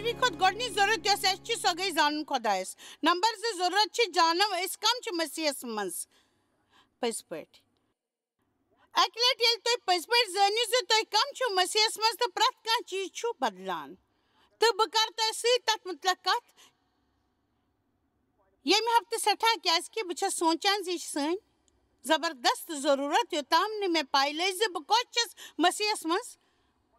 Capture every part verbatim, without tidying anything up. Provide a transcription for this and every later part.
ساروی کھۄتہٕ گۄڈٕنِچ ضروٗرت یۄس اَسہِ چھِ، سۄ گٔے زانُن خۄدایَس۔ نمبر زٕ ضروٗرت چھِ، زانو أسۍ کَم چھِ مسیحَس منٛز پٔزۍ پٲٹھۍ۔ اَکہِ لَٹہِ ییٚلہِ تُہۍ پٔزۍ پٲٹھۍ زٲنِو زِ تُہۍ کَم چھِو مسیحَس منٛز، تہٕ پرٛٮ۪تھ کانٛہہ چیٖز چھُ بدلان۔ تہٕ بہٕ کَرٕ تۄہہِ سۭتۍ تَتھ مُتعلِق کَتھ ییٚمہِ ہفتہٕ سٮ۪ٹھاہ، کیٛازِکہِ بہٕ چھَس سونٛچان زِ یہِ چھِ سٲنۍ زبردست ضروٗرت، یوٚتام نہٕ مےٚ پَے لٔج زِ بہٕ کۄس چھَس مسیحَس منٛز۔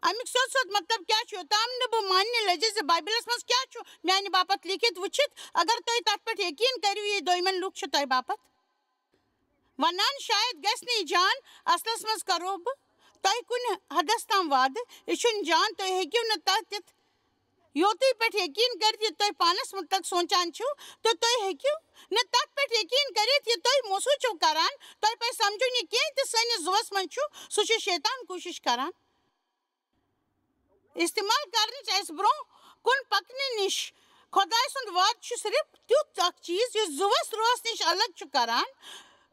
اَمیُک سیوٚد سیوٚد مطلب کیٛاہ چھُ؟ یوٚتام نہٕ بہٕ ماننہِ لٔجِس زِ بایبلَس منٛز کیٛاہ چھُ میٛانہِ باپتھ لیٖکھِتھ، وٕچھِتھ، اگر تُہۍ تَتھ پٮ۪ٹھ یقیٖن کٔرِو، یہِ دوٚیمٮ۪ن لُکھ چھِ تۄہہِ باپتھ وَنان، شاید گژھِ نہٕ یہِ جان، اَصلَس منٛز کَرو بہٕ تۄہہِ کُنہِ حدَس تام وعدٕ، یہِ چھُنہٕ جان، تُہۍ ہیٚکِو نہٕ تَتھ دِتھ۔ یوتُے پٮ۪ٹھ یقیٖن کٔرِتھ یہِ تُہۍ پانَس مُتعلِق سونٛچان چھِو، تہٕ تُہۍ ہیٚکِو نہٕ تَتھ پٮ۪ٹھ یقیٖن کٔرِتھ یہِ تُہۍ محسوٗس چھِو کَران، تۄہہِ پَزِ سَمجھُن یہِ کینٛہہ تہِ سٲنِس زُوَس منٛز چھُ، سُہ چھُ شیطان کوٗشِش کَران۔ استعمال کرنٕچ اَسہِ برٛونٛہہ کُن پکنہٕ نِش۔ خۄداے سُنٛد وعدٕ چھُ صرف تیُتھ اکھ چیٖز یُس زُوَس روس نِش الگ چھُ کران۔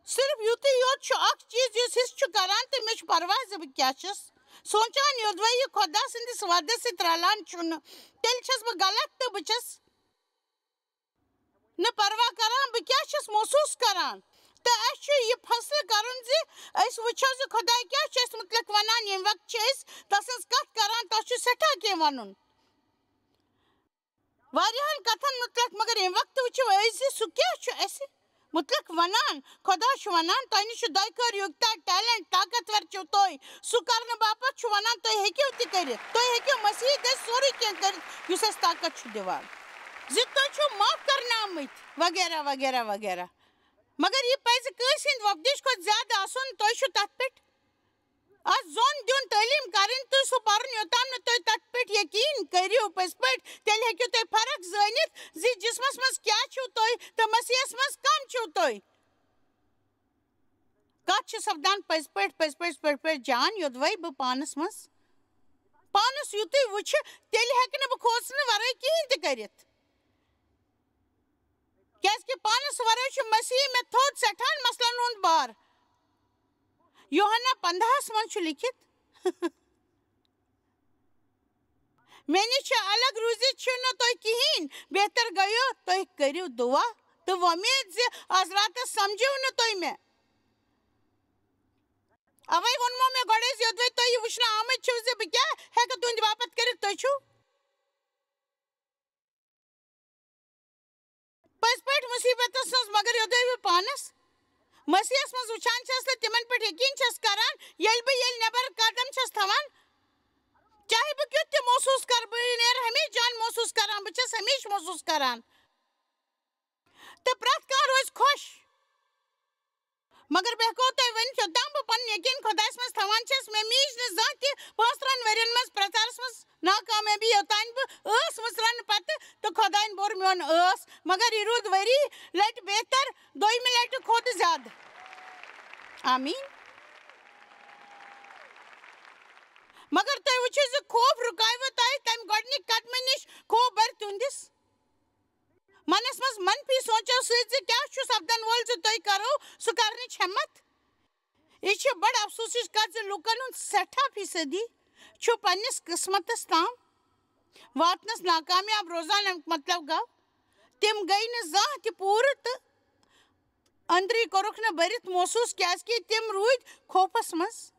صرف یُتُے یوت چھُ اکھ چیٖز یُس حصہٕ چھُ کران، تہٕ مےٚ چھُ پرواہ زِ بہٕ کیٛاہ چھَس سونٛچان۔ یوٚدوَے یہِ خۄدا سٕنٛدِس وعدَس سۭتۍ رلان چھُنہٕ، تیٚلہِ چھَس بہٕ غلط تہٕ بہٕ چھَس نہٕ پرواہ کران بہٕ کیٛاہ چھَس محسوٗس کران۔ تہٕ اَسہِ چھُ یہِ فٲصلہٕ کرُن زِ أسۍ وٕچھو زِ خۄداے کیٛاہ چھُ اَسہِ مُتعلِق وَنان۔ ییٚمہِ وقتہٕ چھِ أسۍ تَسٕنٛز کَتھ کران، تَس چھُ سٮ۪ٹھاہ کینٛہہ وَنُن۔ واریاہَن کَتھَن مُتعلِق، مگر ییٚمہِ وقتہٕ وٕچھو أسۍ زِ سُہ کیٛاہ چھُ اَسہِ مُتعلِق وَنان۔ خۄدا چھُ وَنان، تۄہہِ نِش چھُ دۄیہِ خٲر یوٚکتا ٹیلنٹ، طاقتور چھِو تُہۍ۔ سُہ کرنہٕ باپتھ چھُ وَنان، تُہۍ ہیٚکِو تہِ کٔرِتھ۔ تُہۍ ہیٚکِو مسیح دٔسۍ سورُے کینٛہہ کٔرِتھ، یُس اَسہِ طاقت چھُ دِوان۔ زِ تُہۍ چھِو معاف کرنہٕ آمٕتۍ، وغیرہ، وغیرہ، وغیرہ۔ مگر یہِ پَزِ کٲنٛسہِ ہِنٛدِ وۄپدِش کھۄتہٕ زیادٕ آسُن، تُہۍ چھِو تَتھ پٮ۪ٹھ اَتھ زوٚن دیُن، تعلیٖم کَرٕنۍ تہٕ سُہ پَرُن، یوٚتام نہٕ تُہۍ تَتھ پٮ۪ٹھ یقیٖن کٔرِو پٔزۍ پٲٹھۍ۔ تیٚلہِ ہیٚکِو تُہۍ فرق زٲنِتھ زِ جسمَس منٛز کیٛاہ چھِو تُہۍ تہٕ مسیحَس منٛز کَم چھِو تُہۍ۔ کَتھ چھِ سپدان پٔزۍ پٲٹھۍ، پٔزۍ پٲٹھۍ، پٔزۍ پٲٹھۍ جان، یوٚدوَے بہٕ پانَس منٛز، پانَس یُتُے وٕچھِ، تیٚلہِ ہٮ۪کہٕ نہٕ بہٕ کھوژنہٕ وَرٲے کِہیٖنۍ تہِ کٔرِتھ۔ کیٛازِکہِ پانَس وَرٲے چھُ مسیح مےٚ تھوٚد سٮ۪ٹھاہَن مسلن ہُنٛد بار۔ یوحنا پنٛداہَس منٛز چھُ لیٚکھِتھ، مےٚ نِش چھِ الگ روٗزِتھ چھِو نہٕ تُہۍ کِہیٖنۍ، بہتر گٔیو تُہۍ کٔرِو دُعا تہٕ وۄمید زِ آز راتَس سَمجِو نہٕ تُہۍ مےٚ۔ اَوَے ووٚنمو مےٚ گۄڈَے زِ یوٚدوَے تُہۍ یہِ وٕچھنہٕ آمٕتۍ چھِو زِ بہٕ کیٛاہ ہٮ۪کہٕ تُہٕنٛدِ باپَتھ کٔرِتھ، تُہۍ چھِو پٔزۍ پٲٹھۍ مُصیٖبتَس منٛز، مگر یوٚدوَے بہٕ پانَس مسیحَس منٛز وٕچھان چھَس تہٕ تِمَن پٮ۪ٹھ یقیٖن چھَس کران، ییٚلہِ بہٕ ییٚلہِ نٮ۪بر قدم چھَس تھاوان، چاہے بہٕ کیُتھ تہِ محسوٗس کَرٕ، بہٕ نیرٕ ہمیشہِ جان محسوٗس کران، بہٕ چھَس ہمیشہِ محسوٗس کران۔ تہٕ پرٛٮ۪تھ کانٛہہ روزِ خۄش۔ مگر بہٕ ہٮ۪کو تۄہہِ ؤنِتھ، یوٚتام بہٕ پنُن یقیٖن خۄدایَس منٛز تھاوان چھَس، مےٚ میٖج نہٕ زانٛہہ تہِ پانٛژترٕٛہَن ؤرِین منٛز پرٛچارَس منٛز ناکامیٲبی، یوٚتام بہٕ ٲس مٕژرانہٕ پتہٕ تہٕ خۄدایَن بوٚر میون ٲس۔ مگر یہِ روٗد ؤری لٹہِ بہتر، دوٚیمہِ لٹہِ کھۄتہٕ زیادٕ۔ آمیٖن۔ مگر تُہۍ وٕچھِو زِ خوف رُکاوِ تۄہہِ تَمہِ گۄڈٕنِکۍ قدمہٕ نِش۔ خوف بَرِ تُہنٛدِس منَس منٛز منفی سونٛچو سۭتۍ زِ کیٛاہ چھُ سپدن وول زِ تُہۍ کرو سُہ کرنٕچ ہٮ۪مت۔ یہِ چھِ بڑٕ افسوسٕچ کتھ زِ لوٗکن ہُنٛد سٮ۪ٹھاہ فیصدی چھُ پننِس قٕسمتس تام واتنس ناکامیاب روزان۔ امیُک مطلب گوٚو، تِم گٔیہِ نہٕ زانٛہہ تہِ پوٗرٕ تہٕ أنٛدری کوٚرُکھ نہٕ بٔرِتھ محسوٗس، کیٛازِکہِ تِم روٗدۍ خوفس منٛز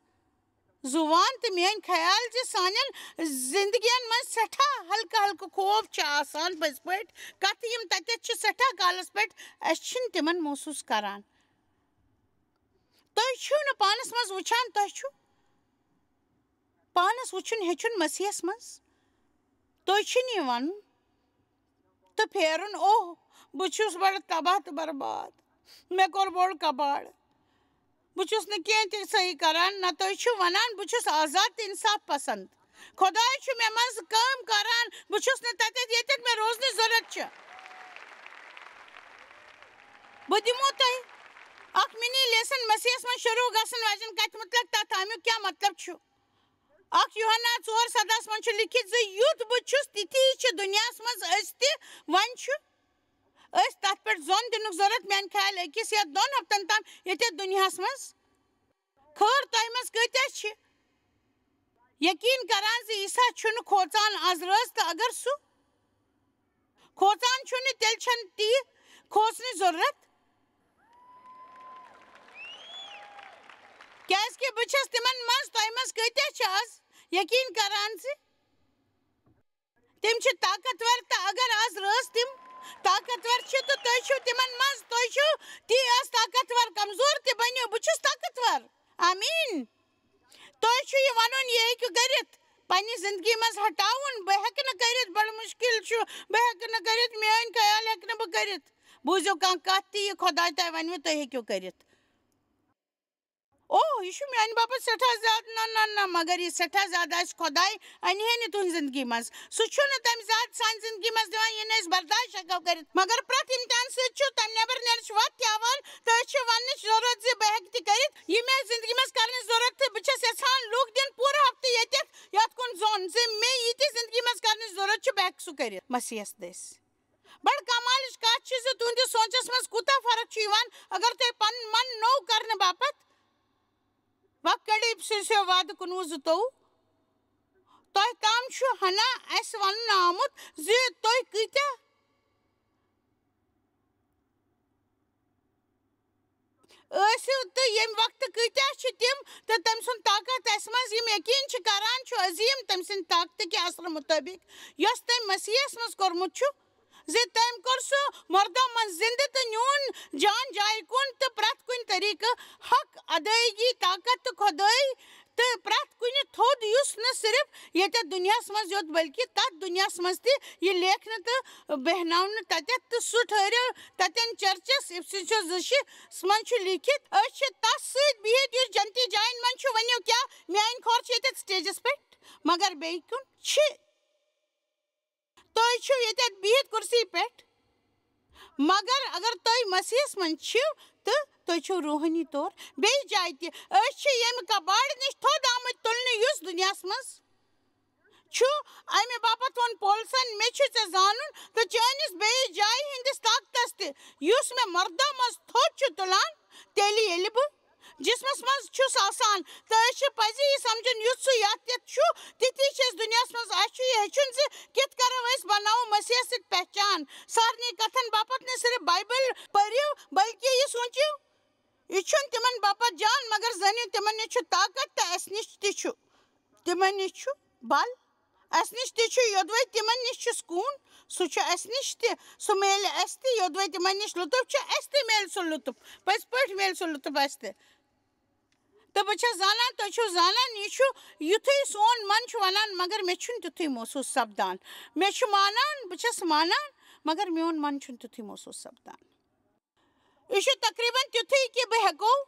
زُوان۔ تہٕ میٲنۍ خیال زِ سانٮ۪ن زندگین منٛز سٮ۪ٹھاہ ہلکہٕ ہلکہٕ خوف چھِ آسان، پٔزۍ پٲٹھۍ کتھٕ یِم تتٮ۪تھ چھِ سٮ۪ٹھاہ کالس پٮ۪ٹھ، أسۍ چھِنہٕ تِمن محسوٗس کران۔ تُہۍ چھِو نہٕ پانَس منٛز وٕچھان، تۄہہِ چھُ پانَس وٕچھُن ہیٚچھُن مسیحَس منٛز۔ تُہۍ چھِنہٕ یہِ وَنُن تہٕ پھیرُن، "اوہ، بہٕ چھُس بَڑٕ تباہ تہٕ برباد، مےٚ کوٚر بوٚڑ کباڑ، بہٕ چھُس نہٕ کینٛہہ تہِ صحیح کران"۔ نہ، تُہۍ چھِو وَنان، "بہٕ چھُس آزاد تہٕ اِنصاف پسنٛد۔" خۄداے چھُ مےٚ منٛز کٲم کران، بہٕ چھُس نہٕ تَتٮ۪تھ ییٚتٮ۪تھ مےٚ روزنٕچ ضروٗرت چھِ۔ بہٕ دِمو تۄہہِ اکھ mini lesson مسیحس منٛز شروٗع گژھن واجٮ۪ن کتھِ مُتعلق، تتھ امیُک کیٛاہ مطلب چھُ۔ اکھ یوحنا ژور سدہس منٛز چھُ لیکھِتھ زِ یُتھ بہٕ چھُس تِتھی چھِ دُنیاہس منٛز أسۍ تہِ۔ وۄنۍ چھُ أسۍ تتھ پٮ۪ٹھ زوٚن دِنُک ضروٗرت، میانہِ خیال أکِس یا دۄن ہفتن تام ییٚتہِ دُنیاہس منٛز۔ خٲر، تۄہہِ منٛز کۭتیاہ چھِ یقیٖن کران زِ عیسیٰ چھُنہٕ کھوژان از رٲژ، تہٕ اگر سُہ کھوژان چھُنہٕ، تیٚلہِ چھَنہٕ تی کھوژنٕچ ضروٗرت۔ کیٛازِکہِ بہٕ چھَس تِمَن منٛز، تۄہہِ منٛز کۭتیٛاہ چھِ آز یقیٖن کران زِ تِم چھِ طاقتور، تہٕ اگر آز رٲژ تِم طاقتور چھِ، تہٕ تُہۍ چھِو تِمَن منٛز، تُہۍ چھِو تی آز طاقتور، کمزور تہِ بٔنِو، بہٕ چھُس طاقتور۔ آمیٖن۔ تۄہہِ چھُ یہِ وَنُن، یہِ ہیٚکِو کٔرِتھ۔ پننہِ زندگی منٛز ہٹاوُن، بہٕ ہٮ۪کہٕ نہٕ کٔرِتھ، بڑٕ مُشکِل چھُ، بہٕ ہٮ۪کہٕ نہٕ کٔرِتھ، میٲنۍ خیال ہٮ۪کہٕ نہٕ بہٕ کٔرِتھ۔ بوٗزِو کانٛہہ کتھ تہِ، یہِ خۄداے تۄہہِ ونوٕ، تُہۍ ہیٚکِو کٔرِتھ۔ او، یہِ چھُ میانہِ باپتھ سٮ۪ٹھاہ زیادٕ، نہ، نہ، نہ، مگر یہِ سٮ۪ٹھاہ زیادٕ آسہِ خۄداے، انہِ ہے نہٕ تُہنٛزِ زندگی منٛز۔ سُہ چھُنہٕ تمہِ زیادٕ سانہِ زندگی منٛز دِوان، یہِ نہٕ أسۍ برداش ہٮ۪کو کٔرِتھ۔ مگر پرٛٮ۪تھ امتحان سۭتۍ چھُ تمہِ نٮ۪بر نیرنٕچ وتھ تہِ ہاوان، تہٕ أسۍ چھِ وننٕچ ضروٗرت زِ بہٕ ہٮ۪کہٕ تہِ کٔرِتھ۔ یہِ مےٚ زندگی منٛز کرنٕچ ضروٗرت، تہٕ بہٕ چھَس یژھان لوٗکھ دِن پوٗرٕ ہفتہٕ ییٚتٮ۪تھ یتھ کُن زوٚن زِ مےٚ یہِ تہِ زندگی منٛز کرنٕچ ضروٗرت چھِ، بہٕ ہٮ۪کہٕ سُہ کٔرِتھ۔ مسیحس دٔسۍ۔ بڑٕ کمالٕچ کتھ چھِ زِ تُہنٛدِس سونچس منٛز کوٗتاہ فرق چھُ یِوان، اگر تُہۍ پنُن من نوٚو کرنہٕ باپتھ وۄنۍ کٔڑِو سٕنٛدِ وعدٕ کُنوُہ زٕتووُہ۔ تۄہہِ تام چھُ ہنا اَسہِ وننہٕ آمُت زِ تُہۍ کۭتیٛاہ ٲسِو تہٕ ییٚمہِ وقتہٕ کۭتیٛاہ چھِ تِم، تہٕ تٔمۍ سُنٛد طاقت اَسہِ منٛز یِم یقیٖن چھِ کران چھُ عظیٖم تٔمۍ سٕنٛدِ طاقتہٕ کہِ اثرٕ مُطٲبِق، یۄس تٔمۍ مسیحس منٛز کوٚرمُت چھُ، زِ تٔمۍ کوٚر سُہ مردو منٛز زِندٕ تہٕ نیوٗن جان جایہِ کُن، تہٕ پرٛٮ۪تھ کُنہِ طریٖقہٕ حق، ادٲیگی، طاقت تہٕ خۄدٲے تہٕ پرٛٮ۪تھ کُنہِ تھوٚد، یُس نہٕ صرف ییٚتٮ۪تھ دُنیاہَس منٛز یوت، بلکہِ تَتھ دُنیاہَس منٛز تہِ یہِ لیکھنہٕ تہٕ بیٚہناونہٕ تَتٮ۪تھ۔ تہٕ سُہ ٹھٔہرِو تَتٮ۪ن چرچَس، اِفسِسَس زٕ شےٚ منٛز چھُ لیٖکھِتھ، أسۍ چھِ تَس سۭتۍ بِہِتھ، یُس جنتی جاین منٛز چھُ۔ ؤنِو، کیٛاہ میٛٲنۍ کھۄر چھِ ییٚتٮ۪تھ سٹیجَس پٮ۪ٹھ، مگر بیٚیہِ کُن چھِ؟ تُہۍ چھِو ییٚتٮ۪تھ بِہِتھ کُرسی پٮ۪ٹھ، مگر اگر تُہۍ مسیحس منٛز چھِو، تہٕ تُہۍ چھِو روحٲنی طور بیٚیہِ جایہِ تہِ۔ أسۍ چھِ ییٚمہِ کباڑِ نِش تھوٚد آمٕتۍ تُلنہٕ، یُس دُنیاہَس منٛز چھُ۔ اَمہِ باپتھ ووٚن پولسن، "مےٚ چھُ ژےٚ زانُن تہٕ چٲنِس بیٚیِس جایہِ ہٕنٛدِس طاقتس تہِ، یُس مےٚ مردو منٛز تھوٚد چھُ تُلان، تیٚلہِ ییٚلہِ بہٕ جسمس منٛز چھُس آسان۔" تہٕ أسۍ چھِ پزی یہِ سمجھُن، یُتھ سُہ یتھ یتھ چھُ، تِتھی چھِ أسۍ دُنیاہس منٛز۔ اَسہِ چھُ یہِ ہیٚچھُن زِ کِتھ کرو أسۍ بناوو مسیحس سۭتۍ پہچان۔ سارنٕے کتھن باپتھ نہٕ صرف بایبل پٔرِو، بلکہِ یہِ سوٗنٛچِو، یہِ چھُنہٕ تِمن باپتھ جان، مگر زٲنِو، تِمن نِش چھُ طاقت تہٕ اَسہِ نِش تہِ چھُ۔ تِمن نِش چھُ بل، اَسہِ نِش تہِ چھُ یوٚدوَے تِمن نِش چھُ سکوٗن، سُہ چھُ اَسہِ نِش تہِ، سُہ میلہِ اَسہِ تہِ، یوٚدوَے تِمن نِش لطف چھُ، اَسہِ تہِ میلہِ سُہ لطف۔ پٔزۍ پٲٹھۍ میلہِ سُہ لطف اَسہِ تہِ۔ تہٕ بہٕ چھَس زانان، تُہۍ چھِو زانان، یہِ چھُ یُتھُے سون من چھُ وَنان، مگر مےٚ چھُنہٕ تیُتھُے محسوٗس سَپدان۔ مےٚ چھُ مانان، بہٕ چھَس مانان، مگر میون من چھُنہٕ تیُتھُے محسوٗس سَپدان۔ یہِ چھُ تقریباً تیُتھُے کہِ بہٕ ہٮ۪کو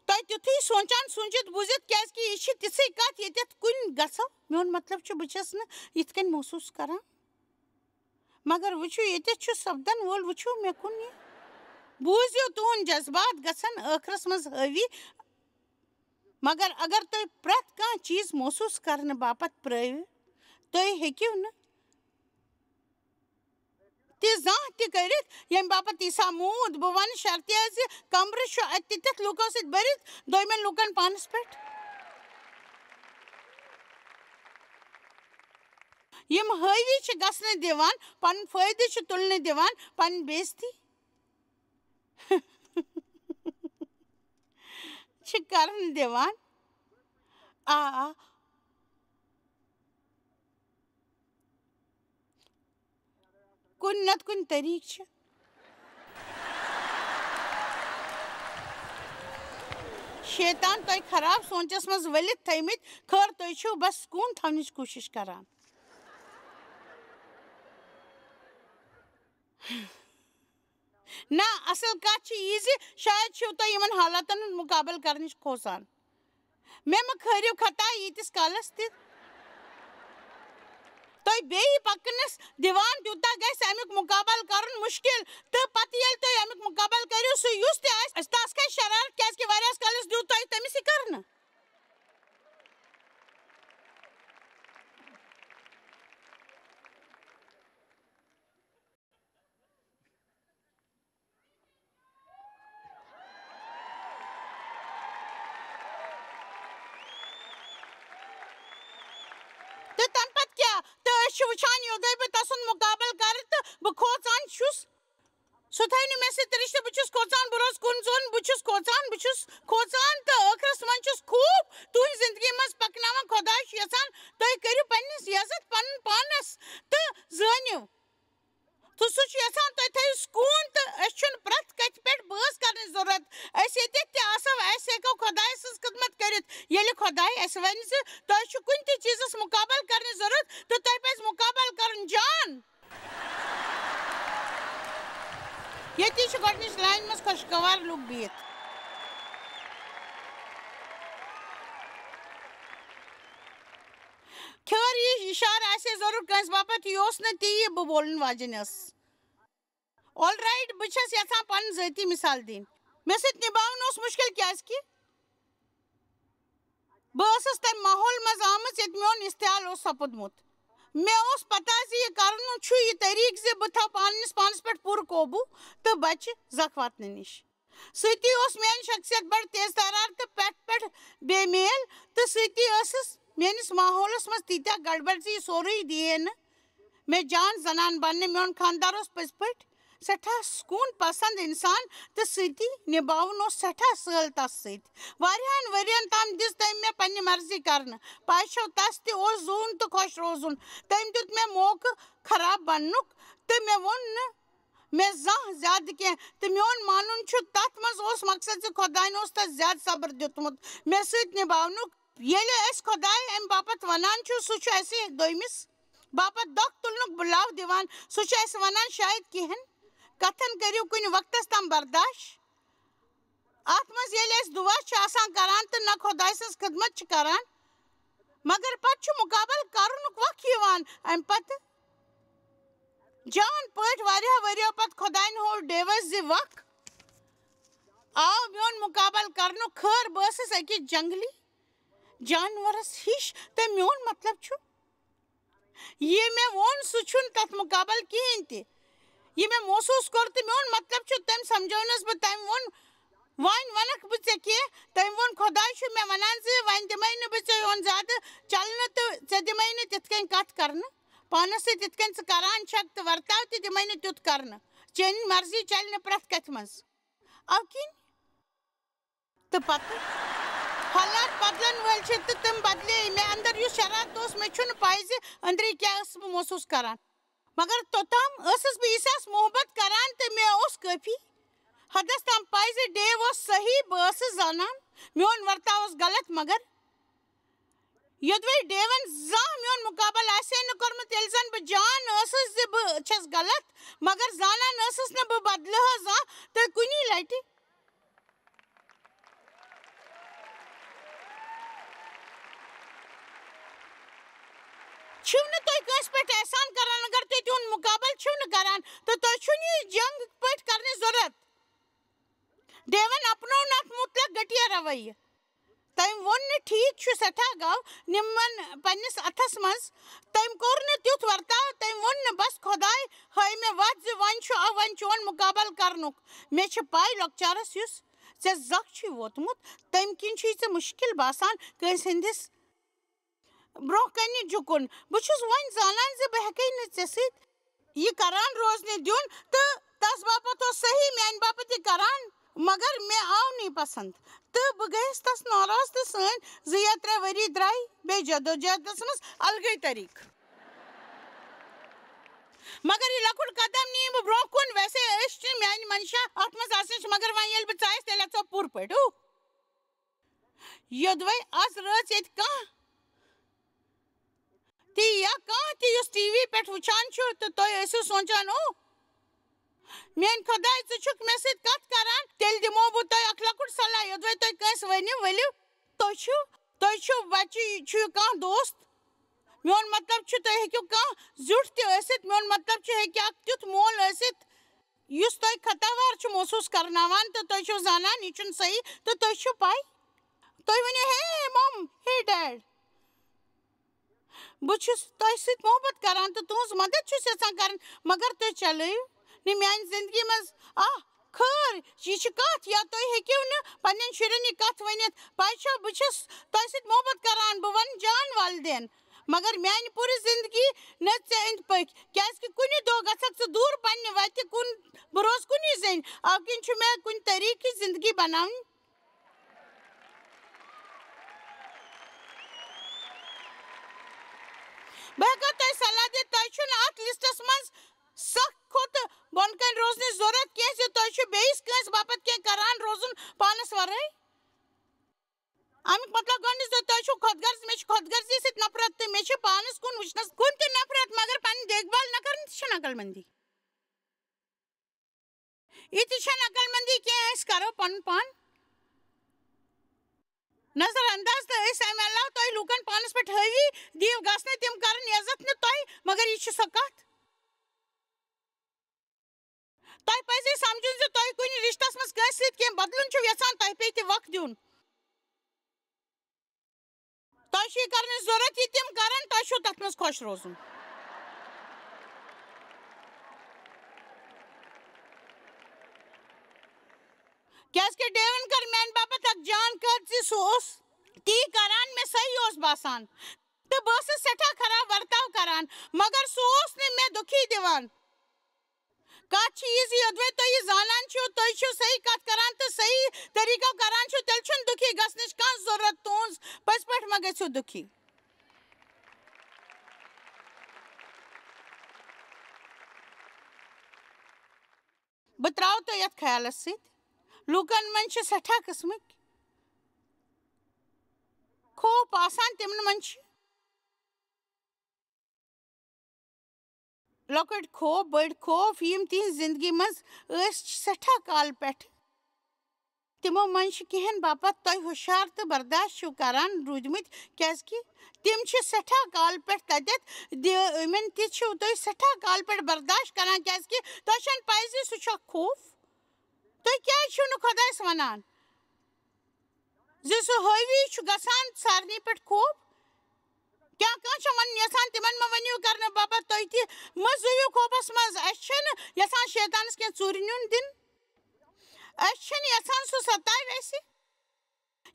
تۄہہِ تیُتھُے سونٛچان سوٗنٛچِتھ بوٗزِتھ، کیٛازِکہِ یہِ چھِ تِژھٕے کَتھ، ییٚتٮ۪تھ کُنہِ گژھو۔ میون مطلب چھُ، بہٕ چھَس نہٕ یِتھ کٔنۍ محسوٗس کران۔ مگر وٕچھِو، ییٚتٮ۪تھ چھُ سپدن وول، وٕچھِو مےٚ کُن یہِ۔ بوٗزِو، تُہُنٛد جذبات گژھن ٲخرس منٛز حٲوی۔ مگر اگر تُہۍ پرٛٮ۪تھ کانٛہہ چیٖز محسوٗس کرنہٕ باپتھ پرٛٲرِو، تُہۍ ہیٚکِو نہٕ تہِ زانٛہہ تہِ کٔرِتھ، ییٚمہِ باپتھ عیسیٰ موٗد۔ بہٕ وَنہٕ شرطیہ زِ کمرٕ چھُ اَتہِ تِتھٮ۪تھ لوٗکو سۭتۍ بٔرِتھ، دوٚیمٮ۪ن لوٗکن پانس پٮ۪ٹھ۔ یِم حٲوی چھِ گژھنہٕ دِوان، پنُن فٲیدٕ چھِ تُلنہٕ دِوان، پنٕنۍ بے عزتی چھِ کرنہٕ دِوان۔ آ، آ۔ کُنہِ نتہٕ کُنہِ طریٖقہٕ چھِ شیطان تۄہہِ خراب سونٛچس منٛز ؤلِتھ تھٲومٕتۍ۔ خٲر، تُہۍ چھِو بس سکوٗن تھاونٕچ کوٗشِش کران۔ نہ، اصل کتھ چھِ یہِ زِ شاید چھِو تُہۍ یِمن حالاتن ہُنٛد مُقابلہٕ کرنٕچ کھوژان۔ مےٚ مہ کھٲرِو خطا ییٖتِس کالس تہِ تُہۍ بیٚیہِ پکنس دِوان، تیوٗتاہ گژھِ امیُک مُقابلہٕ کرُن مُشکِل۔ تہٕ پتہٕ ییٚلہِ تُہۍ امیُک مُقابلہٕ کٔرِو، سُہ یُس تہِ آسہِ، تس کھسہِ شرارت، کیازِ کہِ واریاہس کالس دیُت تۄہہِ تٔمِس یہِ کرنہٕ۔ تہٕ تَمہِ پَتہٕ کیٛاہ؟ تہٕ أسۍ چھِ وٕچھان، یوٚدوَے بہٕ تَسُنٛد مُقابلہٕ کَرٕ تہٕ کھوژان چھُس۔ سُہ تھاوِ نہٕ مےٚ سۭتۍ رِشتہٕ۔ بہٕ چھُس کھوژان، بہٕ روزٕ کُن زوٚن، بہٕ چھُس کھوژان، بہٕ چھُس کھوژان، تہٕ ٲخرس منٛز چھُس خوٗب تُہنٛز زندگی منٛز پکناوان۔ خۄداے چھُ یژھان تُہۍ کٔرِو پننِس عزت پنُن پانس تہٕ زٲنِو۔ تہٕ سُہ چھُ یژھان تُہۍ تھٲیِو سکوٗن، تہٕ أسۍ چھُنہٕ پرٛٮ۪تھ کتھِ پٮ۪ٹھ بحث کرنٕچ ضروٗرت۔ أسۍ ییٚتٮ۪تھ تہِ آسو، أسۍ ہٮ۪کو خۄداے سٕنٛز خدمت کٔرِتھ۔ ییٚلہِ خۄداے اَسہِ ونہِ زِ تۄہہِ چھُ کُنہِ تہِ چیٖزس مُقابل کرنٕچ ضروٗرت، تہٕ تۄہہِ پزِ مُقابل کرُن جان۔ ییٚتی چھِ گۄڈٕنِچ لاینہِ منٛز خۄشگوار لُکھ بِہِتھ۔ خٲر، یہِ اِشارٕ آسہِ ہے ضروٗر کٲنٛسہِ باپتھ، یہِ اوس نہٕ تی، یہِ بہٕ بولُن واجیٚنۍ ٲسٕس۔ آل رایٹ، بہٕ چھَس یَژھان پَنٕنۍ ذٲتی مِثال دِنۍ۔ مےٚ سۭتۍ نِباوُن اوس مُشکِل، کیٛازِکہِ بہٕ ٲسٕس تَمہِ ماحول منٛز آمٕژ، ییٚتہِ میون استحال اوس سپُدمُت۔ مےٚ اوس پتہ زِ یہِ کرنُک چھُ یہِ طریٖقہٕ زِ بہٕ تھاوٕ پننِس پانس پٮ۪ٹھ پوٗرٕ قوبوٗ تہٕ بچہِ زکھ واتنہٕ نِش۔ سۭتی اوس میٲنۍ شخصیت بڑٕ تیز ترار تہٕ پٮ۪ٹھ پٮ۪ٹھ بے میل، تہٕ سۭتی ٲسٕس میٲنِس ماحولس منٛز تیٖتیٛاہ گڑبڑ زِ یہِ سورُے دیہِ ہے نہٕ مےٚ جان زنان بننہٕ۔ میون خاندار اوس پٔزۍ پٲٹھۍ سٮ۪ٹھاہ سکوٗن پسنٛد اِنسان، تہٕ سۭتی نِباوُن اوس سٮ۪ٹھاہ سہل تس سۭتۍ۔ واریاہن ؤرین تام دِژ تٔمۍ مےٚ پننہِ مرضی کرنہٕ۔ پاے چھو، تس تہِ اوس زوٗن تہٕ خۄش روزُن۔ تٔمۍ دیُت مےٚ موقعہٕ خراب بننُک، تہٕ مےٚ ووٚن نہٕ مےٚ زانٛہہ زیادٕ کینٛہہ۔ تہٕ میون مانُن چھُ، تتھ منٛز اوس مقصد زِ خۄداین اوس تس زیادٕ صبر دیُتمُت مےٚ سۭتۍ نِباونُک۔ ییٚلہِ أسۍ خۄداے امہِ باپتھ ونان چھُ، سُہ چھُ اسہِ دوٚیمِس باپتھ دۄکھ تُلنُک بُلاو دِوان۔ سُہ چھُ اسہِ ونان، شاید کینٛہن کتھن کٔرِو کُنہِ وقتس تام برداش۔ اتھ منٛز ییٚلہِ أسۍ دُعا چھِ آسان کران تہٕ نہ خۄداے سٕنٛز خدمت چھِ کران، مگر پتہٕ چھُ مُقابل کرنُک وق یِوان۔ امہِ پتہٕ جان پٲٹھۍ واریاہ ؤرِیو پتہٕ خۄداین ہوو ڈیوس زِ وق آو میون مُقابل کرنُک۔ خٲر، بہٕ ٲسٕس أکِس جنگلی جانورس ہِش، تہٕ میون مطلب چھُ، یہِ مےٚ ووٚن، سُہ چھُنہٕ تتھ مُقابل کِہیٖنۍ تہِ۔ یہِ مےٚ محسوٗس کوٚر تہٕ میون مطلب چھُ، تٔمۍ سمجھٲونس بہٕ۔ تٔمۍ ووٚن، وۄنۍ ونکھ بہٕ ژےٚ کینٛہہ؟ تٔمۍ ووٚن، خۄداے چھُ مےٚ ونان زِ وۄنۍ دِمے نہٕ بہٕ ژےٚ یون زیادٕ چلنہٕ، تہٕ ژےٚ دِمے نہٕ تِتھ کٔنۍ کتھ کرنہٕ۔ پانس سۭتۍ تِتھ کٔنۍ ژٕ کران چھکھ تہٕ ورتاو تہِ دِمے نہٕ تیُتھ کرنہٕ۔ چٲنۍ مرضی چلہِ نہٕ پرٛٮ۪تھ کتھِ منٛز۔ اَوٕ کِنۍ تہٕ پتہٕ حالات بدلن وٲلۍ چھِ، تہٕ تِم بدلے۔ مےٚ اندر یُس شرارت اوس، مےٚ چھُنہٕ پَے زِ أندرٕے کیٛاہ ٲسٕس بہٕ محسوٗس کران، مگر توٚتام ٲسٕس بہٕ عیسیٰ ہَس محبت کران، تہٕ مےٚ اوس کٲفی حدس تام پَے زِ ڈیو اوس صحیح۔ بہٕ ٲسٕس زانان میون ورتاو اوس غلط، مگر یوٚدوَے ڈیون زانٛہہ میون مُقابل آسہِ ہے نہٕ کوٚرمُت، ییٚلہِ زن بہٕ جان ٲسٕس زِ بہٕ چھَس غلط، مگر زانان ٲسٕس نہٕ بہٕ بدلہٕ ہا زانٛہہ تہٕ کُنی لٹہِ۔ چھِو نہٕ تُہۍ کٲنٛسہِ پٮ۪ٹھ احسان کران، اگر تُہۍ تِہُنٛد مُقابل چھِو نہٕ کران، تہٕ تۄہہِ چھُنہٕ یہِ جنگ پٲٹھۍ کرنٕچ ضروٗرت۔ ڈیون اپنوو نہٕ اتھ مُتلق گٹیا رویہ۔ تٔمۍ ووٚن نہٕ، "ٹھیٖک چھُ، سٮ۪ٹھاہ گوٚو، نِم وۄنۍ پننِس اتھس منٛز۔" تٔمۍ کوٚر نہٕ تیُتھ ورتاو۔ تٔمۍ ووٚن نہٕ، "بس، خۄداے ہٲے مےٚ وتھ زِ وۄنۍ چھُ، آ، وۄنۍ چون مُقابل کرنُک۔ مےٚ چھِ پاے، لۄکچارس یُس ژےٚ زکھ چھُے ووتمُت، تٔمۍ کِنۍ چھُے ژےٚ مُشکل باسان کٲنٛسہِ ہٕنٛدِس برونٛہہ کنہِ جُکُن۔ بہٕ چھُس وۄنۍ زانان زِ بہٕ ہیٚکے نہٕ ژےٚ سۭتۍ یہِ کران روزنہِ دیُن، تہٕ تس باپتھ اوس صحیح میانہِ باپتھ یہِ کران، مگر مےٚ آو نہٕ یہِ پسند، تہٕ بہٕ گٔیس تس ناراض، تہٕ سٲنۍ زٕ یا ترٛےٚ ؤری درٛاے بیٚیہِ جدوجہدس منٛز الگٕے طریقہٕ۔ مگر یہِ لۄکُٹ قدم نِیہِ بہٕ برونٛہہ کُن۔ ویسے أسۍ چھِ میانہِ منشا اتھ منٛز آسنٕچ، مگر وۄنۍ ییٚلہِ بہٕ ژایس، تیٚلہِ اژو پوٗرٕ پٲٹھۍ۔ اوہ! یوٚدوَے از رٲژ ییٚتہِ کانٛہہ تہِ یا کانٛہہ تہِ یُس ٹی وی پٮ۪ٹھ وٕچھان چھُ تہٕ تُہۍ ٲسِو سونٛچان، "او، میٛٲنۍ خۄداے، ژٕ چھُکھ مےٚ سۭتۍ کتھ کران، تیٚلہِ دِمو بہٕ تۄہہِ اکھ لۄکُٹ صلاح، یوٚدوَے تُہۍ کٲنٛسہِ ؤنِو، ؤلِو، تُہۍ چھِو، تُہۍ چھِو بچہِ، چھُ یہِ کانٛہہ دوست؟ میون مطلب چھُ، تُہۍ ہیٚکِو کانٛہہ زیُٹھ تہِ ٲسِتھ، میون مطلب چھُ، ہیٚکہِ اکھ تیُتھ مول ٲسِتھ، یُس تۄہہِ خطاوار چھُ محسوٗس کرناوان تہٕ تُہۍ چھِو زانان یہِ چھُنہٕ صحیح تہٕ تُہۍ چھِو پَے۔ تُہۍ ؤنِو، 'ہے مم، ہے ڈیڈ، بہٕ چھُس تۄہہِ سۭتۍ محبت کران تہٕ تُہٕنٛز مدد چھُس یژھان کرٕنۍ، مگر تُہۍ چلٲیِو نہٕ میٛانہِ زندگی منٛز اکھ خٲر، یہِ چھِ کتھ، یا تُہۍ ہیٚکِو نہٕ پننٮ۪ن شُرٮ۪ن یہِ کتھ ؤنِتھ، پَے چھا، بہٕ چھَس تۄہہِ سۭتۍ محبت کران، بہٕ وَنہٕ جان والدین، مگر میانہِ پوٗرٕ زندگی نہ ژےٚ أنٛدۍ پٔکۍ، کیازِ کہِ کُنہِ دۄہ گژھکھ ژٕ دوٗر پننہِ وتہِ کُن، بہٕ روزٕ کُنی زٔنۍ، اَوٕ کِنۍ چھُ مےٚ کُنہِ طریٖقہٕ زندگی بناوٕنۍ۔ بہٕ ہٮ۪کو تۄہہِ صلاح دِتھ، تۄہہِ چھُنہٕ اَتھ لسٹس منٛز سخ کھۄتہٕ بۄن کنہِ روزنٕچ ضروٗرت کینٛہہ زِ تۄہہِ چھُ بیٚیِس کٲنٛسہِ باپتھ کینٛہہ کران روزُن پانس ورٲے۔ اَمیُک مطلب گۄڈٕنِچ زِ تۄہہِ چھُو خۄد غرض، مےٚ چھُ خۄد غرضی سۭتۍ نفرت تہٕ مےٚ چھِ پانَس کُن وٕچھنَس کُن تہِ نفرت، مگر پنٕنۍ دیکھ بھال نہ کَرٕنۍ تہِ چھَنہٕ عقل مندی۔ یہِ تہِ چھَنہٕ عقل مندی کینٛہہ، أسۍ کَرو پَنُن پان نظر انداز تہٕ أسۍ اَمہِ علاوٕ تۄہہِ لوٗکَن پانَس پٮ۪ٹھ حٲوی دِیِو گژھنہٕ، تِم کَرَن عزت نہٕ تۄہہِ، مگر یہِ چھِ سۄ کَتھ۔ تۄہہِ پزِ سمجھُن زِ تۄہہِ کُنہِ رشتس منٛز کٲنٛسہِ سۭتۍ کینٛہہ بدلُن چھُو یژھان، تۄہہِ پیٚیہِ تہِ وقت دیُن۔ تۄہہِ چھُ یہِ کرنٕچ ضروٗرت، یہِ تِم کرن، تۄہہِ چھُو تتھ منٛز خۄش روزُن۔ کیازِ کہِ ڈیون کٔر میانہِ باپتھ اکھ جان کٲم زِ سُہ اوس تی کران، مےٚ صحیح اوس باسان، تہٕ بہٕ ٲسٕس سٮ۪ٹھاہ خراب ورتاو کران، مگر سُہ اوس نہٕ مےٚ دُکھی دِوان۔ کتھ چھِ یہِ زِ یوٚدوَے تُہۍ یہِ زانان چھِو، تُہۍ چھِو صحیح کتھ کران تہٕ صحیح طریٖقو کران چھِو، تیٚلہِ چھُنہٕ دُکھی گژھنٕچ کانٛہہ ضروٗرت تُہنٛز۔ پٔزۍ پٲٹھۍ مہ گٔژھِو دُکھی۔ بہٕ ترٛاوٕ تۄہہِ یتھ خیالس سۭتۍ، لوٗکن منٛز چھِ سٮ۪ٹھاہ قٕسمٕکۍ خوف آسان، تِمن منٛز چھِ لۄکٕٹۍ خوف، بٔڑۍ خوف، یِم تِہنٛزِ زندگی منٛز ٲسۍ سٮ۪ٹھاہ کالہٕ پٮ۪ٹھ۔ تِمو منٛز چھِ کینٛہَن باپتھ تۄہہِ ہُشار تہٕ برداشت چھِو کران روٗدمٕتۍ، کیازِ کہِ تِم چھِ سٮ۪ٹھاہ کالہٕ پٮ۪ٹھ تَتٮ۪تھ۔ دِ-، یِمن تہِ چھِو تُہۍ سٮ۪ٹھاہ کالہٕ پٮ۪ٹھ برداشت کران، کیازِ کہِ تۄہہِ چھَنہٕ پَے زِ سُہ چھُ اکھ خوف۔ تُہۍ کیازِ چھِو نہٕ خۄدایَس وَنان زِ سُہ حٲوی چھُ گژھان سارنٕے پٮ۪ٹھ خوف؟ کیٛاہ کانٛہہ چھا وَنُن یَژھان، تِمَن مہ ؤنِو کرنہٕ باپتھ تُہۍ تہِ؟ مہ زُیِو خوفَس منٛز۔ أسۍ چھِنہٕ یَژھان شیطانَس کینٛہہ ژوٗرِ نیُن دِنہٕ۔ أسۍ چھِنہٕ یَژھان سُہ سَتاوِ اَسہِ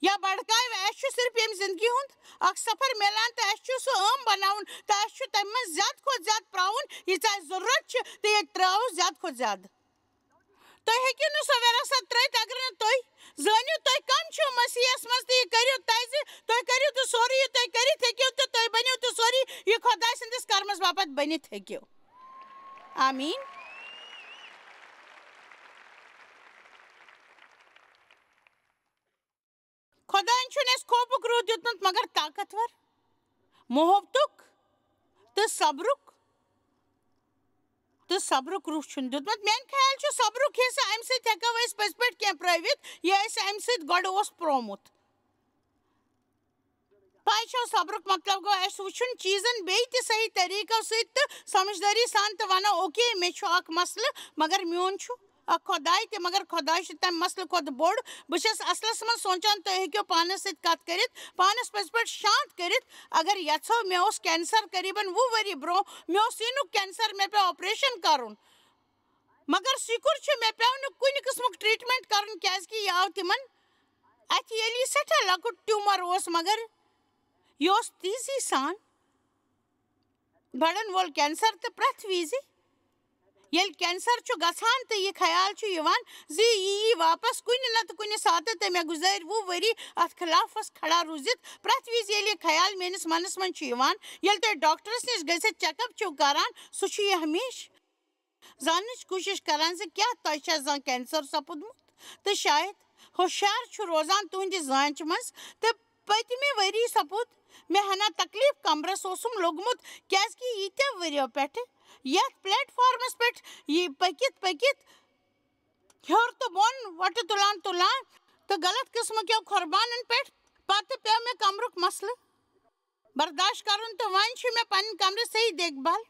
یا بَڑکاوِ۔ اَسہِ چھُ صرف ییٚمہِ زِندگی ہُنٛد اَکھ سفر مِلان تہٕ اَسہِ چھُ سُہ عام بَناوُن تہٕ اَسہِ چھُ تَمہِ منٛز زیادٕ کھۄتہٕ زیادٕ پرٛاوُن، ییٖژاہ اَسہِ ضروٗرت چھِ، تہٕ ییٚتہِ ترٛاوو زیادٕ کھۄتہٕ زیادٕ۔ تُہۍ ہیٚکِو نہٕ سۄ وراثت ترٲوِتھ اگر نہٕ تُہۍ زٲنِو تُہۍ کم چھِو مسیحس منٛز، تہٕ یہِ کٔرِو تہِ زِ تُہۍ کٔرِو تہِ سورُے یہِ تُہۍ کٔرِتھ ہیٚکِو، تہٕ تُہۍ بٔنِو تہِ سورُے یہِ خۄداے سٕنٛدِس کرمس باپتھ بٔنِتھ ہیٚکِو۔ آمیٖن۔ خۄدایَن چھُنہٕ اَسہِ خوفُک روح دیُتمُت، مگر طاقتور، محبتُک تہٕ صبرُک، تہٕ صبرُک روح چھُنہٕ دیُتمُت۔ میانہِ خیال چھُ صبرُک حصہٕ، اَمہِ سۭتۍ ہٮ۪کو أسۍ پٔزۍ پٲٹھۍ کینٛہہ پرٛٲوِتھ، یہِ اَسہِ اَمہِ سۭتۍ گۄڈٕ اوس پرٛومُت۔ پَے چھو، صبرُک مطلب گوٚو اَسہِ وٕچھُن چیٖزن بیٚیہِ تہِ صحیح طریٖقو سۭتۍ تہٕ سمجھدٲری سان تہٕ وَنو، اوکے، مےٚ چھُ اکھ مسلہٕ، مگر میون چھُ اکھ خۄداے تہِ، مگر خۄداے چھُ تَمہِ مسلہٕ کھۄتہٕ بوٚڑ۔ بہٕ چھَس اصلس منٛز سونٛچان، تُہۍ ہیٚکِو پانس سۭتۍ کتھ کٔرِتھ، پانس پٔزۍ پٲٹھۍ شانت کٔرِتھ۔ اگر یژھو، مےٚ اوس کینسر قریباً وُہ ؤری برونٛہہ، مےٚ اوس سیٖنُک کینسر، مےٚ پیوٚو آپریشن کرُن۔ مگر شُکر چھُ، مےٚ پیوٚو نہٕ کُنہِ قٕسمُک ٹریٹمنٹ کرُن، کیازِ کہِ یہِ آو تِمن اتھِ، ییٚلہِ یہِ سٮ۪ٹھاہ لۄکُٹ ٹیوٗمر اوس، مگر یہِ اوس تیزی سان بڑن وول کینسر، تہٕ پرٛٮ۪تھ وِزِ ییٚلہِ کینسر چھُ گژھان تہٕ یہِ خیال چھُ یِوان زِ یہِ یی واپس کُنہِ نتہٕ کُنہِ ساتہٕ، تہٕ مےٚ گُزٲرۍ وُہ ؤری اتھ خلافس کھڑا روٗزِتھ۔ پرٛٮ۪تھ وِزِ ییٚلہِ یہِ خیال میٲنِس منس منٛز چھُ یِوان، ییٚلہِ تُہۍ ڈاکٹرس نِش گٔژھِتھ چیک اپ چھِو کران، سُہ چھُ یہِ ہمیشہٕ زاننٕچ کوٗشِش کران زِ کیٛاہ تۄہہِ چھا زانٛہہ کینسر سپُدمُت، تہٕ شاید ہُشار چھُ روزان تُہنٛدِ زانٛچہِ منٛز۔ تہٕ پٔتمہِ ؤری سپُد مےٚ ہنا تکلیف، کمرس اوسُم لوٚگمُت، کیازِ کہِ ییٖتیٛاہ ؤرۍیو پٮ۪ٹھٕ یتھ پلیٹ فارمس پٮ۪ٹھ یہِ پٔکِتھ پٔکِتھ ہیوٚر تہٕ بۄن وۄٹہٕ تُلان تُلان تہٕ غلط قٕسمہٕ کیو قۄربانن پٮ۪ٹھ، پتہٕ پیوٚو مےٚ کمرُک مسلہٕ برداشت کرُن، تہٕ وۄنۍ چھُ مےٚ پنٕنۍ کمرٕ صحیح دیکھ بھال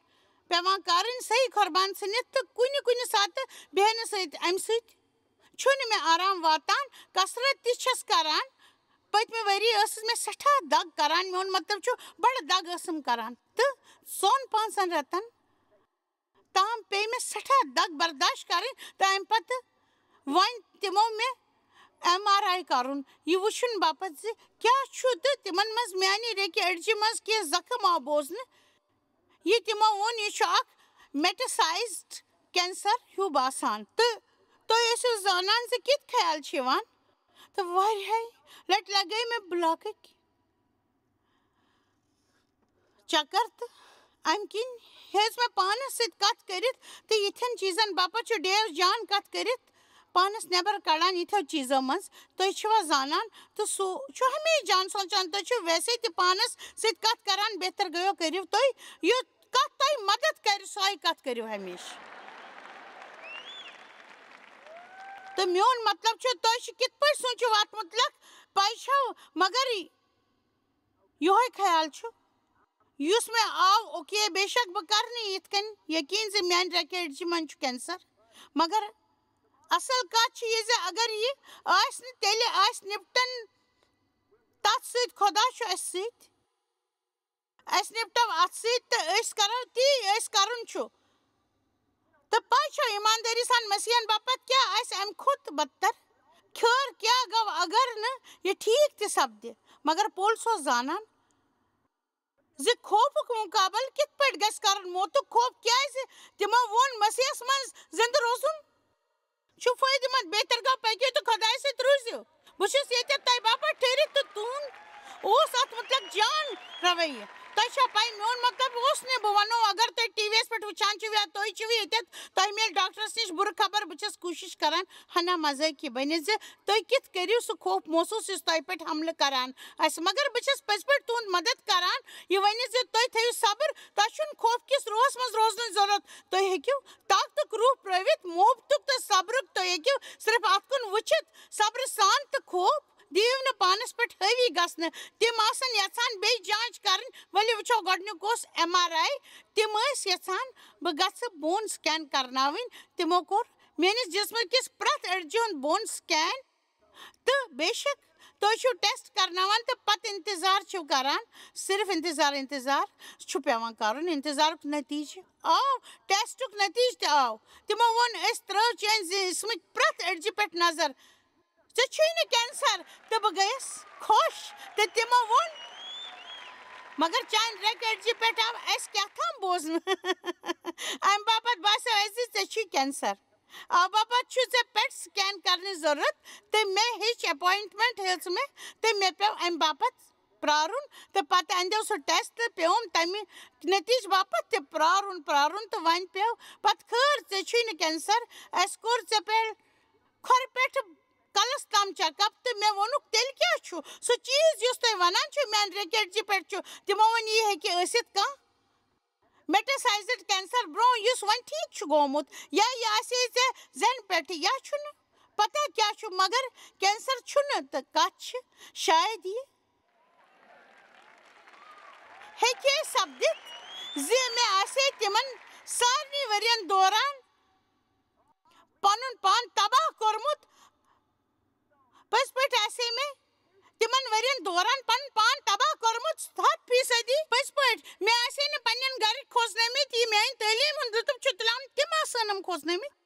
پٮ۪وان کرٕنۍ، صحیح قۄربان ژھٕنِتھ، تہٕ کُنہِ کُنہِ ساتہٕ بیہنہٕ سۭتۍ، امہِ سۭتۍ چھُنہٕ مےٚ آرام واتان۔ کثرت تہِ چھَس کران۔ پٔتمہِ ؤری ٲسٕس مےٚ سٮ۪ٹھاہ دگ کران، میون مطلب چھُ، بڑٕ دگ ٲسٕم کران، تہٕ ژۄن پانٛژن رٮ۪تن تام پیٚیہِ مےٚ سٮ۪ٹھاہ دگ برداشت کرٕنۍ، تہٕ امہِ پتہٕ وۄنۍ تِمو مےٚ ایم آر آی کرُن، یہِ وٕچھُن باپتھ زِ کیٛاہ چھُ تہٕ تِمن منٛز میانہِ ریٚکہِ أڈجہِ منٛز کینٛہہ زخم آو بوزنہٕ۔ یہِ تِمو ووٚن، یہِ چھُ اکھ میٹاسائزڈ کینسر ہیوٗ باسان، تہٕ تُہۍ ٲسِو زانان زِ کِتھ خیال چھِ یِوان۔ تہٕ واریاہہِ لٹہِ لگٲے مےٚ بلاکٕکۍ چکر، تہٕ امہِ کِنۍ ہیٚژ مےٚ پانس سۭتۍ کتھ کٔرِتھ، تہٕ یِتھٮ۪ن چیٖزن باپتھ چھُ ڈیو جان کتھ کٔرِتھ پانس نٮ۪بر کڑان یِتھٮ۪و چیٖزو منٛز۔ تُہۍ چھِوا زانان؟ تہٕ سُہ چھُ ہمیشہِ جان سونٛچان، تُہۍ چھِو ویسے تہِ پانس سۭتۍ کتھ کران، بہتر گٔیو کٔرِو تُہۍ یہِ کتھ تۄہہِ مدد کرِ، سۄے کتھ کٔرِو ہمیشہِ۔ تہٕ میون مطلب چھُ، تُہۍ چھِ کِتھ پٲٹھۍ سوٗنٛچِو اتھ مُتعلق، پَے چھَو، مگر یِہوٚے خیال چھُ، یُس مےٚ آو، اوکے، بے شک بہٕ کرٕ نہٕ یِتھ کٔنۍ یقیٖن زِ میانہِ ریٚکہِ أڈجہِ منٛز چھُ کینسر، مگر اصل کتھ چھِ یہِ زِ اگر یہِ آسہِ نہٕ، تیٚلہِ آسہِ نِپٹن تتھ سۭتۍ، خۄدا چھُ اسہِ سۭتۍ، اسہِ نِپٹو اتھ سۭتۍ تہٕ أسۍ کرو تی أسۍ کرُن چھُ۔ تہٕ پَے چھو ایٖماندٲری سان مسیحن باپتھ کیٛاہ آسہِ اَمہِ کھۄتہٕ بدتر؟ خٲر کیٛاہ گوٚو اگر نہٕ یہِ ٹھیٖک تہِ سپدِ؟ مگر پولس اوس زانان زِ خوفُک مُقابلہٕ کِتھ پٲٹھۍ گژھِ کرُن، موتُک خوف، کیٛازِ تِمو ووٚن مسیحس منٛز زِندٕ روزُن چھُ فٲیدٕ مند، بہتر گوٚو پٔکِو تہٕ خۄدایہِ سۭتۍ روٗزِو۔ بہٕ چھُس ییٚتٮ۪تھ تۄہہِ باپتھ ٹھٔہرِتھ تہٕ تُہُنٛد اوس اتھ مُتعلق جان رویہِ۔ تۄہہِ چھا پَے، میون مطلب اوس نہٕ، بہٕ وَنو، اگر تُہۍ ٹی وی یَس پٮ۪ٹھ وٕچھان چھِو یا تُہۍ چھِو ییٚتٮ۪تھ، تۄہہِ میلہِ ڈاکٹرَس نِش بُرٕ خبر۔ بہٕ چھَس کوٗشِش کران ہنا مزٲقی بٔنِتھ زِ تُہۍ کِتھ کٔرِو سُہ خوف محسوٗس یُس تۄہہِ پٮ۪ٹھ حملہٕ کران آسہِ۔ مگر بہٕ چھَس پٔزۍ پٲٹھۍ تُہُنٛد مدد کران یہِ ؤنِتھ زِ تُہۍ تھٲیِو صبر، تۄہہِ چھُنہٕ خوف کِس روحَس منٛز روزنٕچ ضروٗرت۔ تُہۍ ہیٚکِو طاقتُک روح پرٛٲوِتھ، محبتُک تہٕ صبرُک۔ تُہۍ ہیٚکِو صرف اَتھ کُن وٕچھِتھ، صبرٕ سان تہٕ خوف دِیِو نہٕ پانَس پٮ۪ٹھ حٲوی گژھنہٕ۔ تِم آسَن یَژھان بیٚیہِ جانچ کَرٕنۍ۔ ؤلِو وٕچھو، گۄڈٕنیُک اوس ایم آر آی۔ تِم ٲسۍ یَژھان بہٕ گژھٕ بون سکین کَرناوٕنۍ۔ تِمو کوٚر میٛٲنِس جسمہٕ کِس پرٛٮ۪تھ أڈجہِ ہُنٛد بون سکین۔ تہٕ بے شک تُہۍ چھِو ٹیسٹ کرناوان تہٕ پتہٕ انتظار چھِو کران، صرف انتظار، انتظار چھُ پٮ۪وان کرُن۔ انتظارُک نتیٖجہٕ آو، ٹیسٹُک نتیٖجہٕ تہِ آو۔ تِمو ووٚن، "أسۍ ترٲو چٲنۍ جسمٕکۍ پرٛٮ۪تھ أڈجہِ پٮ۪ٹھ نظر۔ ژےٚ چھُے نہٕ کینسر۔" تہٕ بہٕ گٔیَس خۄش۔ تہٕ تِمو ووٚن، "مگر چانہِ ریٚکہِ أڈجہِ پٮ۪ٹھ آو اَسہِ کیٛاہ تام بوزنہٕ۔" اَمہِ باپتھ باسیو اَسہِ زِ ژےٚ چھُے کینسر۔ اَمہِ باپتھ چھُ ژےٚ پیٹ سکین کرنٕچ ضروٗرت۔ تہٕ مےٚ ہیٚچ، اپوینٹمنٹ ہیٚژ مےٚ، تہٕ مےٚ پیوٚو اَمہِ باپتھ پرٛارُن۔ تہٕ پتہٕ اَندیو سُہ ٹیسٹ تہٕ پیوٚم تَمہِ نتیٖجہٕ باپتھ تہِ پرٛارُن، پرٛارُن۔ تہٕ وۄنۍ پیوٚو پتہٕ، خٲر، ژےٚ چھُے نہٕ کینسر۔ اَسہِ کوٚر ژےٚ پٮ۪ٹھ کھۄرٕ پٮ۪ٹھٕ کلس تام چیک اپ تہٕ مےٚ ووٚنُکھ، "تیٚلہِ کیٛاہ چھُ سُہ چیٖز یُس تُہۍ وَنان چھِو میٛانہِ ریٚکہِ أڈجہِ پٮ۪ٹھ چھُ؟" تِمو ووٚن، "یی ہیٚکہِ ٲسِتھ کانٛہہ میٹاسائزڈ کینسر برونٛہہ یُس وۄنۍ ٹھیٖک چھُ گوٚمُت، یا یہِ آسہِ ہے ژےٚ زٮ۪نہٕ پٮ۪ٹھٕ، یا چھُنہٕ پتہ کیٛاہ چھُ، مگر کینسر چھُنہٕ تہٕ کتھ چھِ، شاید یہِ ہیٚکہِ ہے سپدِتھ زِ مےٚ آسہِ ہے تِمن سارنٕے ؤرین دوران پنُن پان تباہ کوٚرمُت۔ پٔزۍ پٲٹھۍ آسہِ ہے مےٚ تِمن ؤرین دوران پنُن پان تباہ کوٚرمُت ہتھ فیصدی۔ پٔزۍ پٲٹھۍ، مےٚ آسہِ ہے نہٕ پننٮ۪ن گرٕکۍ کھوژنٲومٕتۍ، یہِ میانہِ تعلیٖم ہُنٛد لطف چھُ تُلان، تِم آسہٕ ہنم کھوژنٲومٕتۍ۔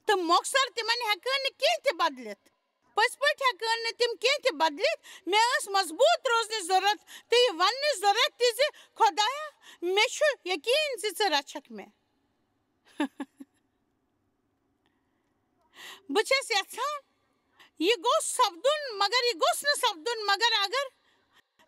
تہٕ مۄخصر، تِمن ہٮ۪کہٕ ہن نہٕ کینٛہہ تہِ بدلِتھ۔ پٔزۍ پٲٹھۍ ہٮ۪کہٕ ہن نہٕ تِم کینٛہہ تہِ بدلِتھ۔ مےٚ ٲس مضبوٗط روزنٕچ ضروٗرت تہٕ یہِ وننٕچ ضروٗرت تہِ زِ، "خۄدایا، مےٚ چھُ یقیٖن زِ ژٕ رچھکھ مےٚ۔" بہٕ چھَس یَژھان، یہِ گوٚژھ سپدُن، مگر یہِ گوٚژھ نہٕ سپدُن، مگر اگر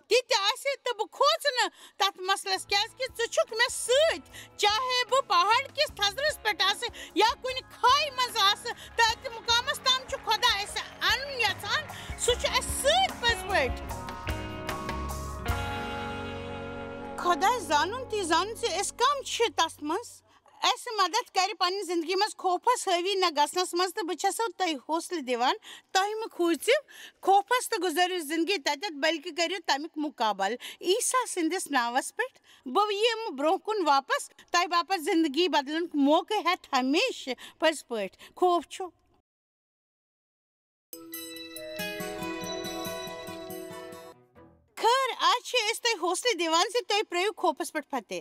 تہِ تہِ آسہِ تہٕ بہٕ کھوژٕ نہٕ تَتھ مسلس، کیٛازِ کہِ ژٕ چھُکھ مےٚ سۭتۍ۔ چاہے بہٕ پہاڑ کِس تھزرس پٮ۪ٹھ آسہٕ یا کُنہِ کھایہِ منٛز آسہٕ، تہٕ اَتہِ مُقامس تام چھُ خۄدا اَسہِ اَنُن یَژھان۔ سُہ چھُ اَسہِ سۭتۍ پٔزۍ پٲٹھۍ۔ خۄداے زانُن تہِ زانُن زِ أسۍ کم چھِ تَتھ منٛز۔ اَسہِ مدد کرِ پننہِ زندگی منٛز خوفس حٲوی نہ گژھنس منٛز، تہٕ بہٕ چھَسو تۄہہِ حوصلہٕ دِوان، تۄہہِ مہٕ کھوٗژِو خوفس تہٕ گُزٲرِو زندگی تتٮ۪تھ، بلکہِ کٔرِو تمیُک مُقابلہٕ عیسیٰ سٕنٛدِس ناوس پٮ۪ٹھ۔ بہٕ یِمہٕ برٛونٛہہ کُن واپس تۄہہِ باپتھ زندگی بدلنُک موقعہٕ ہٮ۪تھ ہمیشہٕ۔ پٔزۍ پٲٹھۍ، خوف چھُ۔ خٲر، آز چھِ أسۍ تۄہہِ حوصلہٕ دِوان زِ تُہۍ پرٛٲیِو خوفس پٮ۪ٹھ فتح۔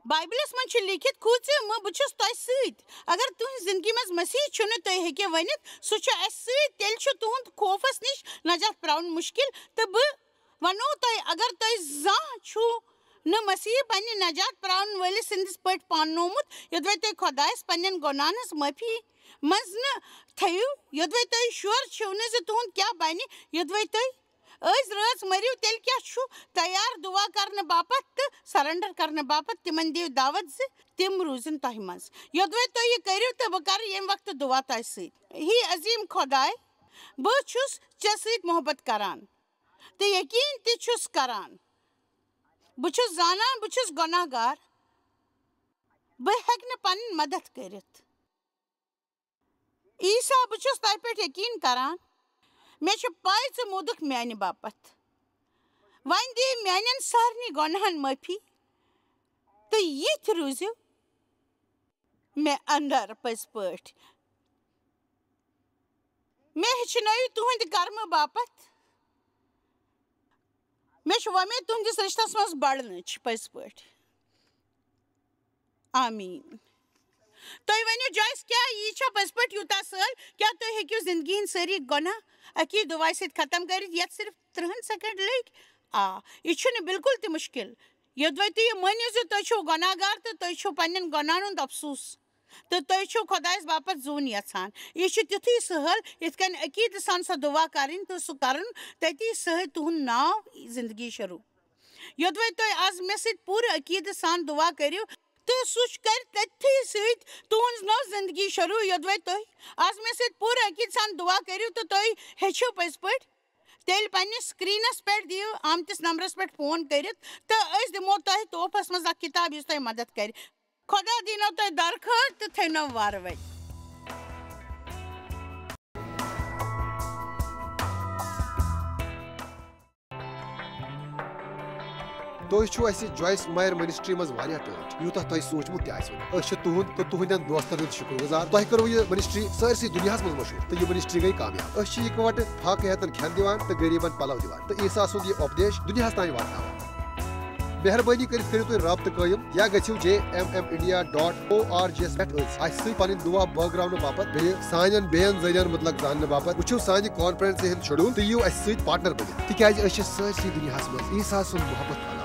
بائبلس منٛز چھُ لیٖکھِتھ، "کھوژِو مہٕ، بہٕ چھُس تۄہہِ سۭتۍ۔" اگر تُہنٛزِ زندگی منٛز مسیح چھُنہٕ، تُہۍ ہیٚکِو ؤنِتھ، "سُہ چھُ اَسہِ سۭتۍ"، تیٚلہِ چھُ تُہنٛد خوفس نِش نجات پراوُن مُشکِل، تہٕ بہٕ وَنو تۄہہِ، اگر تۄہہِ زانٛہہ چھُو نہٕ مسیح پننہِ نجات پراون وٲلِس سٕنٛدِس پٲٹھۍ پاننومُت، یوٚدوَے تُہۍ خۄدایس پننٮ۪ن گۄناہن ہٕنٛز معٲفی منٛز نہٕ تھٲیِو، یوٚدوَے تُہۍ شور چھِو نہٕ زِ تُہُنٛد کیٛاہ بنہِ، یوٚدوَے تُہۍ أزۍ رٲژ مٔرِو، تیٚلہِ کیٛاہ چھُ تیار دُعا کرنہٕ باپتھ تہٕ سرنڈر کرنہٕ باپتھ؟ تِمن دِیِو دعوت زِ تِم روٗزِن تۄہہِ منٛز۔ یوٚدوَے تُہۍ یہِ کٔرِو تہٕ بہٕ کرٕ ییٚمہِ وقتہٕ دُعا تۄہہِ سۭتۍ۔ ہے عظیٖم خۄداے، بہٕ چھُس ژےٚ سۭتۍ محبت کران تہٕ یقیٖن تہِ چھُس کران۔ بہٕ چھُس زانان بہٕ چھُس گۄناہ گار۔ بہٕ ہیٚکہٕ نہٕ پنٕنۍ مدد کٔرِتھ۔ عیسیٰ، بہٕ چھُس تۄہہِ پٮ۪ٹھ یقیٖن کران۔ مےٚ چھِ پَے ژٕ موٗدُکھ میانہِ باپتھ۔ وۄنۍ دِ میانٮ۪ن سارنٕے گۄناہن معٲفی تہٕ یِتھۍ روٗزِو مےٚ اندر پٔزۍ پٲٹھۍ۔ مےٚ ہیٚچھنٲیِو تُہنٛدِ کرمہٕ باپتھ۔ مےٚ چھُ وۄمید تُہنٛدِس رِشتَس منٛز بڑنٕچ پٔزۍ پٲٹھۍ۔ آمیٖن۔ تُہۍ ؤنِو، جویس، کیٛاہ یہِ چھا پٔزۍ پٲٹھۍ یوٗتاہ سہل؟ کیٛاہ تُہۍ ہیٚکِو زندگی ہٕنٛدۍ سٲری گۄناہ اَکی دُعایہِ سۭتۍ ختم کٔرِتھ، یَتھ صرف ترٕٛہَن سیکنڈ لٔگۍ؟ آ، یہِ چھُنہٕ بالکل تہِ مُشکِل۔ یوٚدوَے تُہۍ یہِ مٲنِو زِ تُہۍ چھِو گۄناہ گار تہٕ تُہۍ چھِو پننٮ۪ن گۄناہن ہُنٛد افسوٗس، تہٕ تُہۍ چھِو خۄدایَس باپتھ زوٗن یژھان۔ یہِ چھُ تیُتھُے سہل، یِتھ کٔنۍ عقیٖدٕ سان سۄ دُعا کَرٕنۍ تہٕ سُہ کَرُن تٔتی سۭتۍ تُہُنٛد ناو زندگی شروٗع۔ یوٚدوَے تُہۍ آز مےٚ سۭتۍ پوٗرٕ عقیٖدٕ سان دُعا کٔرِو، تہٕ سُہ چھُ کَرِ تٔتھی سۭتۍ تُہٕنٛز نٔو زندگی شروٗع۔ یوٚدوَے تُہۍ آز مےٚ سۭتۍ پوٗرٕ عقیٖدٕ سان دُعا کٔرِو تہٕ تُہۍ ہیٚچھِو پٔزۍ پٲٹھۍ، تیٚلہِ پننِس screenس پٮ۪ٹھ دِیِو آمتِس نمبرس پٮ۪ٹھ فون کٔرِتھ، تہٕ أسۍ دِمو تۄہہِ تحفس منٛز اکھ کِتاب یُس تۄہہِ مدد کرِ۔ خۄدا دِنو تۄہہِ درخٲر تہٕ تھٲینو وارٕ وتہِ۔ تُہۍ چھِو اَسہِ جویس مایر منسٹری منٛز واریاہ ٹٲٹھۍ، یوٗتاہ تۄہہِ سوٗنٛچمُت تہِ آسِوٕ نہٕ۔ أسۍ چھِ تُہُنٛد تہٕ تُہٕنٛدٮ۪ن دوستن ہُنٛد شُکر گُزار۔ تۄہہِ کٔروٕ یہِ منسٹری سٲرسٕے دُنیاہَس منٛز مشہوٗر، تہٕ یہِ منسٹری گٔے کامیاب۔ أسۍ چھِ یِکوَٹہٕ فاقہٕ ہیتن کھٮ۪ن دِوان تہٕ غریٖبن پلو دِوان، تہٕ عیسیٰ سُنٛد یہِ اُپدیش دُنیاہَس تام واتناوان۔ مہربٲنی کٔرِتھ کٔرِو تُہۍ رابطہٕ قٲیِم یا گٔژھِو J M M India dot O R G یَس پٮ۪ٹھ أسۍ اَسہِ سۭتۍ پنٕنۍ دُعا بٲگراونہٕ باپتھ، بیٚیہِ سانٮ۪ن بیٚین ذٔریعن مُتلق زاننہٕ باپتھ۔ وٕچھِو سانہِ کانفرنسہِ ہُنٛد schedule تہٕ یِیِو اَسہِ سۭتۍ پارٹنر بٔنِتھ، تِکیٛازِ أسۍ چھِ سٲرسٕے دُنیاہَس منٛز عیسیٰ سُنٛد محبت پھٔہلاوان۔